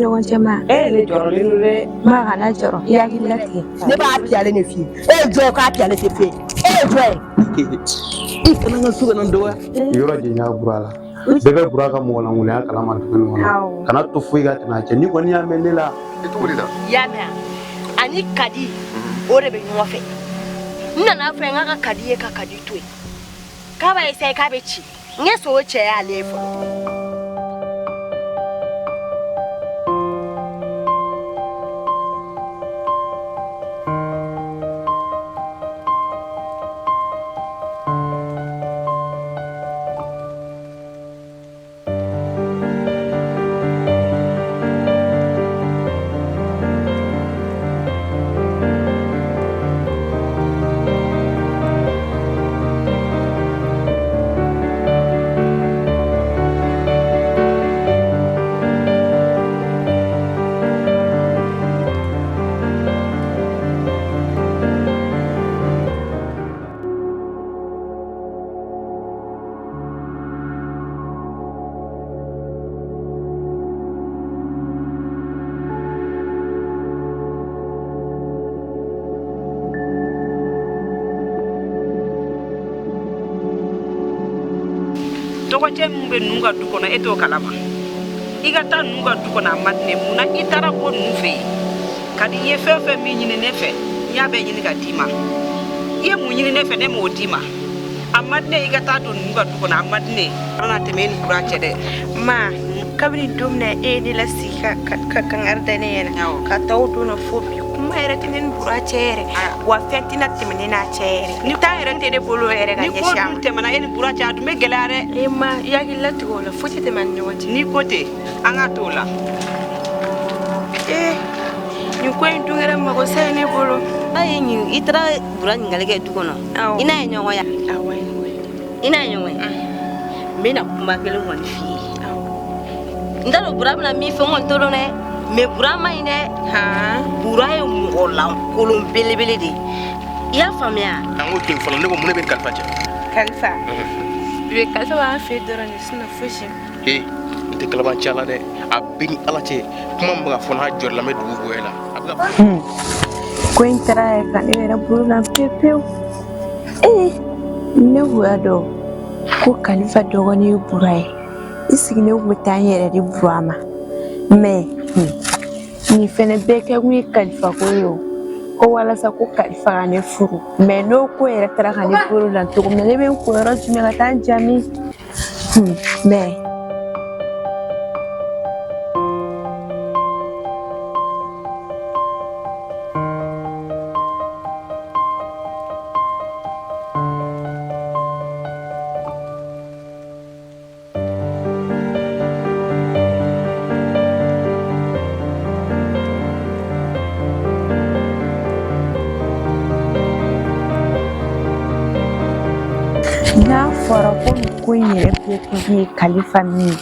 Ɲɔgɔn cɛ ma. E ye ne jɔrɔlen don dɛ. Ma kana jɔrɔ, i hakili latigɛ. Ne b'a piyale de f'i ye. E ye jɔn ye k'a piyale tɛ f'e ye? E ye jɔn ye? I kana n ka so kana n dɔgɔya. Yɔrɔ janya Bura la, bɛɛ bɛ Bura ka mɔgɔlankolenya kalama dugu in kɔnɔ. Kana to foyi ka tɛmɛ a cɛ, n'i kɔni y'a mɛn ne la. I cogo di tan? I y'a mɛn wa? Ani Kadi, o de bɛ ɲɔgɔn fɛ. N nana fɔ n k'a ka Kadi ye ka Kadi to yen, k'a b'a essayer k'a bɛ ci. N ye so cɛ y'ale ye fɔlɔ. Dɔgɔcɛ min bɛ ninnu ka du kɔnɔ, e t'o kalama. I ka taa ninnu ka du kɔnɔ, a man di ne. Mun na i taara ko ninnu fɛ yen? Ka di i ye fɛn fɛn min ɲini ne fɛ, n y'a bɛɛ ɲini ka d'i ma. I ye mun ɲini ne fɛ, ne m'o d'i ma. A man di ne i ka taa don ninnu ka du kɔnɔ, a man di ne. Kana tɛmɛ e ni Bura cɛ dɛ. Ma, kabini don min na e ye ne lasigi ka kangari da ne ɲɛna ka taa o don na fo bi, kuma yɛrɛ tɛ ne ni Bura cɛ yɛrɛ, wa fɛn tɛna tɛmɛ ne n'a cɛ yɛrɛ. Ni taa yɛrɛ tɛ ne bolo yɛrɛ ka Ni ko ɲɛsin a dun ma. tɛmɛna e ni Bura cɛ, a dun bɛ gɛlɛya dɛ. E ma, i hakili latigɛ o la, fosi tɛ tɛmɛ an ni ɲɔgɔn cɛ. N'i ko ten, an ka t'o la. Ee, nin ko in dun kɛra mago sa ye ne bolo. A ye ɲin, i taara Bura ɲininkali kɛ du kɔnɔ. Awɔ. I n'a ye ɲɔgɔn ye? Awɔ. I n'a ye ɲɔgɔn ye? N bɛna kuma kelen kɔni f'i ye. N t'a dɔn Bura bɛna min fɔ, n kɔni t'o dɔn dɛ. Mais Bura man ɲi dɛ. Bura ye mɔgɔ lankolon belebele de ye. I y'a faamuya? An k'o to yen fɔlɔ. Ne ko mun de bɛ Kalifa cɛ? Kalifa? Bébé, Kalifa b'an fɛ dɔrɔn de, sinon fosi. Ee, n tɛ kalabanciya la dɛ. A bɛ ni Ala cɛ, kuma min bɛ ka fɔ n'a jɔr'i la, n bɛ dugu bɔ e la. A bɛ ka Ko in taara yɛrɛ ka ne yɛrɛ bolo la pewu pewu. Ee, ne kun y'a dɔn ko Kalifa dɔgɔnin ye Bura ye. I sigi, ne kun bɛ taa n yɛrɛ di Bura ma. Mais nin fɛnɛ bɛɛ kɛ kun ye Kalifa ko ye o. Ko walasa ko Kalifa ka ne furu. Mais n'o ko yɛrɛ taara ka ne bolo la cogo min na, ne bɛ n ko yɔrɔ jumɛn ka taa n jaabi? Mais n'a fɔra ko nin ko in yɛrɛ bɛɛ kun ye Kalifa min ye,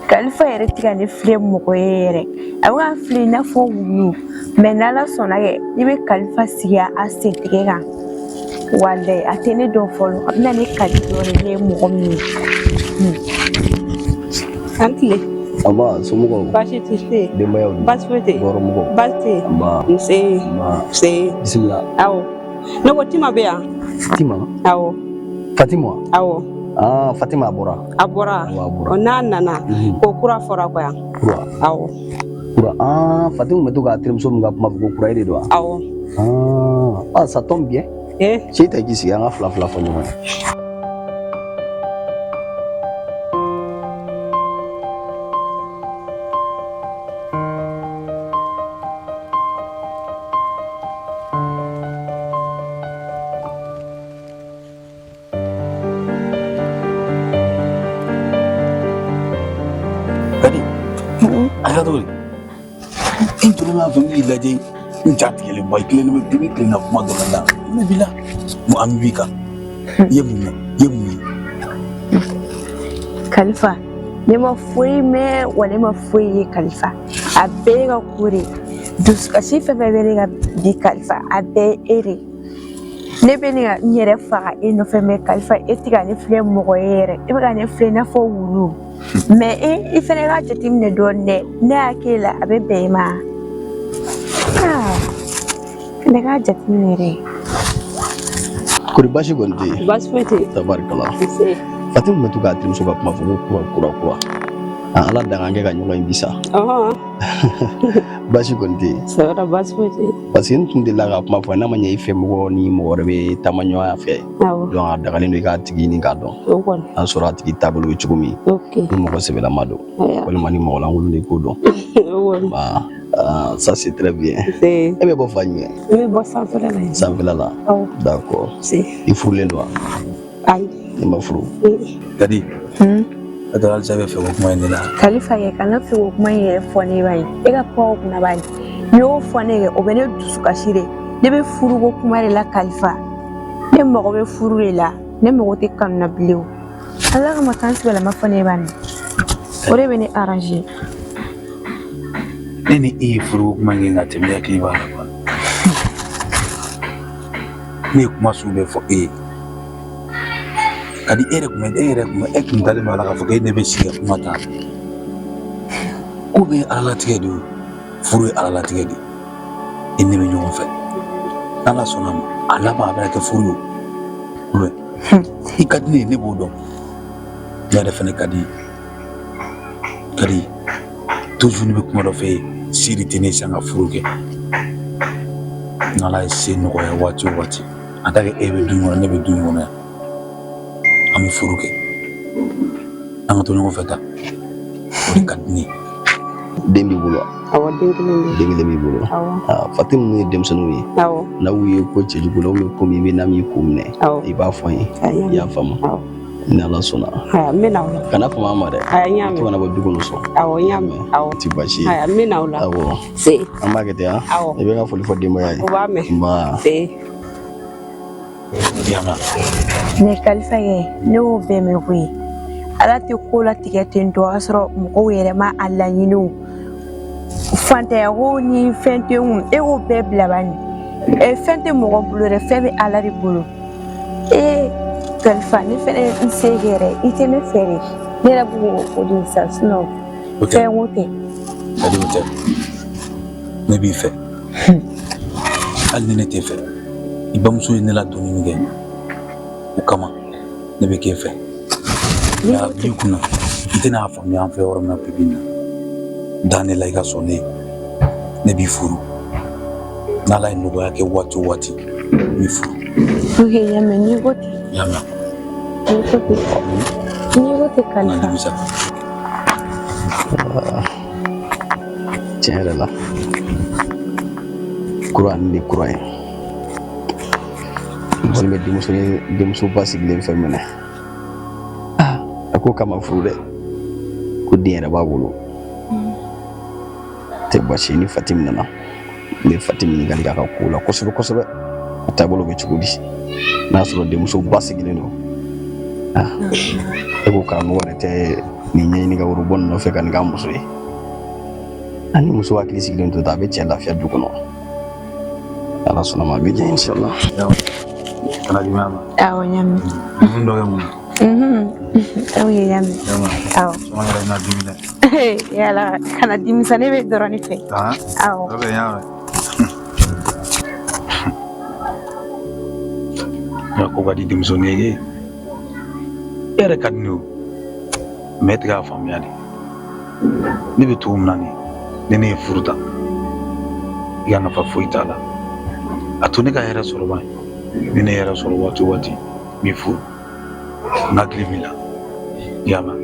Kalifa yɛrɛ tɛ ka ne filɛ mɔgɔ ye yɛrɛ, a bɛ ka n filɛ i n'a fɔ wulu. Mais n'Ala sɔnna kɛ, ne bɛ Kalifa sigi a sentigɛ kan. Walayi, a tɛ ne dɔn fɔlɔ, a bɛna ne Kadi dɔɔnin, ne ye mɔgɔ min ye. An tile. Aba, somɔgɔw? Baasi tɛ yen. Denbayaw dun? Baasi foyi tɛ yen. Bɔrɔmɔgɔw? Baasi tɛ yen. Nba. Nse. Nba. Nse. Bisimila. Awɔ. Ne ko Tima bɛ yan. Tima? Awɔ. Fatima? Awɔ. Ah, Fatima a bɔra. A bɔra. Awɔ, a bɔra. O n'a nana, ko kura fɔra ko yan. Kura? Awɔ. Kura. Ah, Fatima bɛ to k'a terimuso min ka kuma fɔ ko kura, e de don wa? Awɔ. Ah, ah, ça tombe bien. Eh? Cɛ ta k'i sigi, an ka fila fila fɔ ɲɔgɔn ye. Kadi, a kɛra cogo di? I donna n'a fɛ n k'i lajɛ, n ja tigɛlen ba, i tilennen bɛ i bɛ tilenna kuma dɔ la, ne b'i la, n ko ami b'i kan. I ye mun mɛn? I ye mun ye? Kalifa, ne ma foyi mɛn wa ne ma foyi ye Kalifa. A bɛɛ ye ka ko de ye. Dusukasi fɛn fɛn bɛ ne ka bi Kalifa, a bɛɛ ye e de ye. Ne bɛ ne ka n yɛrɛ faga e nɔfɛ, mais Kalifa, e tɛ ka ne filɛ mɔgɔ ye yɛrɛ. E bɛ ka ne filɛ i n'a fɔ wulu. Mais i fɛnɛ k'a jateminɛ dɔɔnin dɛ. Ne y'a k'e la, a bɛ bɛn i ma. Aa, fɛnɛ k'a jateminɛ dɛ. Kori baasi kɔni tɛ yen? Baasi foyi tɛ yen. Tabarikala. Nse. Fati tun bɛ to k'a terimuso ka kuma fɔ ko kura kura kura. Ah, Ala dan k'an kɛ ka ɲɔgɔn ye bi sa. Ɔhɔn. Baasi kɔni tɛ yen? Sɛbɛra, baasi foyi tɛ yen. Parce que n tun delila ka kuma fɔ, n'a ma ɲɛ i fɛ mɔgɔ ni mɔgɔ wɛrɛ bɛ taama ɲɔgɔn fɛ. Awɔ. Donc a dagalen don i k'a tigi ɲini k'a dɔn. O kɔni. N'a sɔrɔ a tigi taabolo bɛ cogo min. Ok. Ni mɔgɔ sɛbɛlama don. Ayiwa. Walima ni mɔgɔ lankolon de k'o dɔn. O kɔni. Ah, ah, ça c'est très bien. Nse. E bɛ bɔ fan jumɛn? Ne bɛ bɔ sanfɛla la yen. Sanfɛla la. Awɔ. D'accord. Nse. I furulen don wa? Ayi. I ma furu. Kadi, a taara halisa bɛ fɛ ko kuma in de la. Kalifa kɛ, kana fɛ o kuma in yɛrɛ fɔ ne ba ye. E ka kuma o kunna bani. N'i y'o fɔ ne ye, o bɛ ne dusukasi de. Ne bɛ furuko kuma de la Kalifa. Ne mago bɛ furu de la. Ne mago tɛ kanu na bilen o. Ala kama kan sɛbɛlama fɔ ne ba nin. O de bɛ ne arranger. Ne ni e ye furuko kuma in kɛ ka tɛmɛ, e hakili b'a la kuwa. Ne ye kuma sugu bɛɛ fɔ e ye. Kadi, e yɛrɛ kun bɛ e yɛrɛ kun bɛ e kun dalen b'a la k'a fɔ k'e ne bɛ sigi ka kuma ta. Ko bɛɛ ye alalatigɛ de ye o. Furu ye alalatigɛ de ye. E ne bɛ ɲɔgɔn fɛ. N'Ala sɔnna a ma, a laban a bɛna kɛ furu ye o. I ka di ne ye, ne b'o dɔn. Ne yɛrɛ fɛnɛ ka di ye. Kadi, toujours ne bɛ kuma dɔ f'e ye, se de tɛ ne ye sisan ka furu kɛ. N'Ala ye se nɔgɔya waati o waati, en tant que e bɛ du in kɔnɔ, ne bɛ du in kɔnɔ yan, an bɛ furu kɛ. An ka to ɲɔgɔn fɛ tan. O de ka di ne ye. Den b'i bolo wa? Awɔ, den kelen bɛ yen. Den kelen b'i bolo. Awɔ. Ah, Fati ninnu ye denmisɛnninw ye. Awɔ. N'aw ye ko cɛjugu la ou bien ko min bɛ n'a m'i ko minɛ, Awɔ. i b'a fɔ n ye. Ayi. I y'a faamu. Awɔ. Ni Ala sɔnna. Ayiwa, n bɛ na o la. Kana fama an ma dɛ. Ayi, n y'a I to mɛn. kana bɔ du kɔnɔ sɔn. Awɔ, n y'a mɛn. Awɔ. O ti baasi ye. Ayiwa, n bɛ na o la. Awɔ. Se. An b'a kɛ ten han. Awɔ. I bɛ n ka foli fɔ denbaya ye. O b'a mɛn. Nba. Se. I y'a mɛn? Mais Kalifa kɛ, ne y'o bɛɛ mɛn koyi. Ala tɛ ko latigɛ ten tɔ, o y'a sɔrɔ mɔgɔw yɛrɛ ma a laɲini o. Fantanya ko ni fɛn tɛ n kun, e k'o bɛɛ bila bani. Ɛ, fɛn tɛ mɔgɔ bolo dɛ, fɛn bɛ Ala de bolo. Ee Kalifa, ne fɛnɛ n se kɛ dɛ, i tɛ ne fɛ de. Ne yɛrɛ bɛ k'o de sa, sinon O tɛ. fɛn ko tɛ. Kadi, o tɛ. Ne b'i fɛ. Hali ni ne t'e fɛ, i bamuso ye ne ladonni min kɛ, o kama ne bɛ k'e fɛ. Mais a b'i kunna, i tɛna a faamuya an fɛ yɔrɔ min na bi bi in na. Da ne la i ka sɔn ne ye. Ne b'i furu. N'Ala ye nɔgɔya kɛ waati o waati, n b'i furu. Ok, n y'a mɛn, n'i ko ten. I y'a mɛn? N'i ko ten. N'i ko ten Kana Kalifa. nimisa. Tiɲɛ yɛrɛ la. Kura ni de kura ye. N kɔni bɛ denmuso ye, denmusoba sigilen fɛn minɛ. Ah, a ko k'a ma furu dɛ. Ko den yɛrɛ b'a bolo. Tɛ baasi ye, ni Fati min nana. N bɛ Fati ɲininkali k'a ka ko la kosɛbɛ kosɛbɛ. A taabolo bɛ cogo di? N'a sɔrɔ denmusoba sigilen don. Ah, e ko karamɔgɔ yɛrɛ tɛ nin ɲɛɲini ka woro bɔ nin nɔfɛ ka nin k'a muso ye. Ani muso hakili sigilen to tan, a bɛ cɛ lafiya du kɔnɔ. Ala sɔnna ma, a bɛ diya inshallah. Kana dimi a ma. Awɔ, n y'a mɛn. Ninnu dɔ kɛ mun ye? Ok, n y'a mɛn. I y'a mɛn? Awɔ. Sɔngɔ yɛrɛ na dimi dɛ. Yala, kana dimi sa, ne bɛ dɔrɔn de fɛ. Ah, Awɔ. ok, n y'a mɛn. Nka ko ka di denmisɛnnin ye. E yɛrɛ ka di ne ye o. Mais e tɛ k'a faamuya de. Ne bɛ cogo min na nin, ni ne ye furu ta, i ka nafa foyi t'a la. A to ne ka hɛrɛ sɔrɔ ban. Ni ne ye hɛrɛ sɔrɔ waati o waati, n b'i furu. N hakili b'i la. I y'a mɛn?